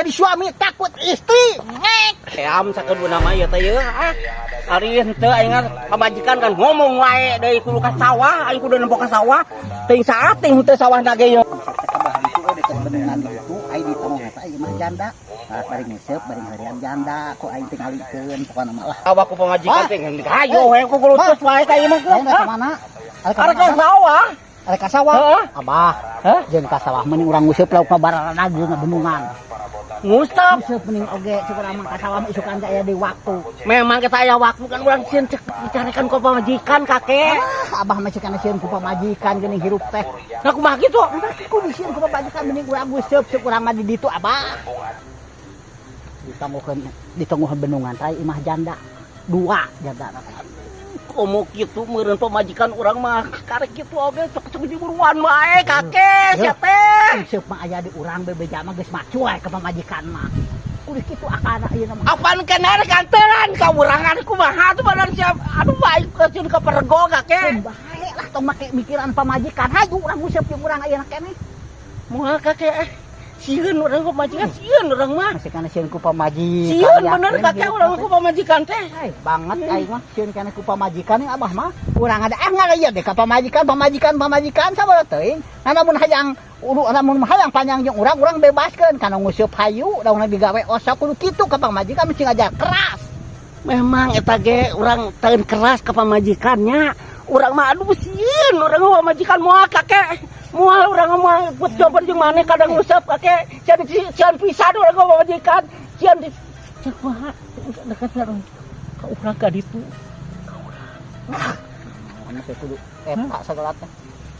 Jadi suami takut istri. Ngek. Eam sakeduna mah ieu teh ieu ah. Ari henteu aing pamajikan kan ngomong wae deui kudu ka sawah, aing kudu nempo ka sawah. Teuing saat teuing henteu sawah na ge ieu. Itu deket bendungan itu aing di tengah eta ieu mah janda. Nah, bari ngesep, bari ngeurean janda, ku aing tingalikeun pokona mah lah. Awak ku pamajikan Ah. teh hayo we ku kulutus wae ka ieu mah. Aing rek ka mana? Arek ka Arek ka mana? sawah. Arek ka sawah. Heeh. Abah, Hah? jeung ka sawah mending urang nguseup lauk mah bararadag bendungan. Ngusap. Nguseup mending oge cuk urang mah ka sawah mah isukan teh aya di waktu. Memang kita aya waktu kan urang sieun cek dicarekan ku pamajikan, Kakek. Ah, abah mah cek sieun ku pamajikan geuning hirup teh. Nah, kumaha kitu? Abah kudu sieun ku pamajikan, mending urang nguseup cek urang mah di ditu, abah. Ditonggohan bendungan teh imah janda. Dua janda. Komo kitu meureun pamajikan urang mah karek kitu oge cek cek diburuan wae, Kakek, sia teh. Nguseup mah aya di urang bebeja mah geus macu wae ka pamajikan mah. Kudu kitu akana ieu mah. Apaan kena kanteran ka urangan kumaha tuh badan siap. Aduh, baik kecil ka pergo, Kakek. Bae lah, tong make mikiran pamajikan. Hayu urang nguseup jeung urang ayeuna keneh. Moal, Kakek, eh. Sieun urang ku pamajikan, sieun urang mah. Masih kana sieun ku pamajikan. Sieun bener, Yakin Kakek, hirup urang mah ku pamajikan teh. Hai, banget aing mah sieun kana ku pamajikan yang abah mah. Urang ada ah ngala deh ka pamajikan, pamajikan, pamajikan sabaraha teuing. Nah, lamun hayang uru, lamun hayang panjang jeung urang, urang bebaskeun kana nguseup hayu, lamun digawe osok kudu kitu ka pamajikan mesti ngajar keras. Memang eta ge urang taeun keras ka pamajikannya. Urang mah aduh sieun urang mah pamajikan, moal, Kakek. Moal urang mah buat jompor jeung maneh kadang nguseup, Kakek. Sieun sieun pisan urang mah pamajikan. Sieun di cek kumaha dekat ka urang ka ditu. Masih kudu eta sagala teh.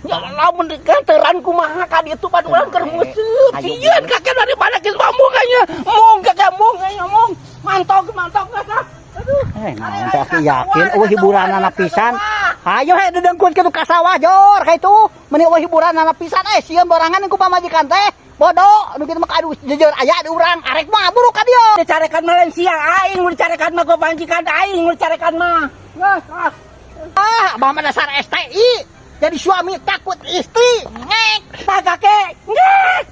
Ya lamun diganteran kumaha ka ditu pan urang keur nguseup. Sieun, Kakek, daripada geus mong kayaknya. Mong, Kakek, mong kayaknya mong. Mantok mantok, Kakek. Aduh. Eh, naon teh aku yakin eueuh hiburanana pisan. Hayo he dedengkut kitu ka sawah jor ka itu. Meuni eueuh hiburanana pisan eh sieun borangan ku pamajikan teh. Bodoh, nu kitu mah aduh jujur aya di urang arek mah buru ka dieu. Dicarekan mah lain siang aing, mun dicarekan mah ku pamajikan aing mun dicarekan mah. Geus ah. Ah, abah mah dasar STI. Jadi suami takut istri. Ngek. Tah, Kakek. Ngek.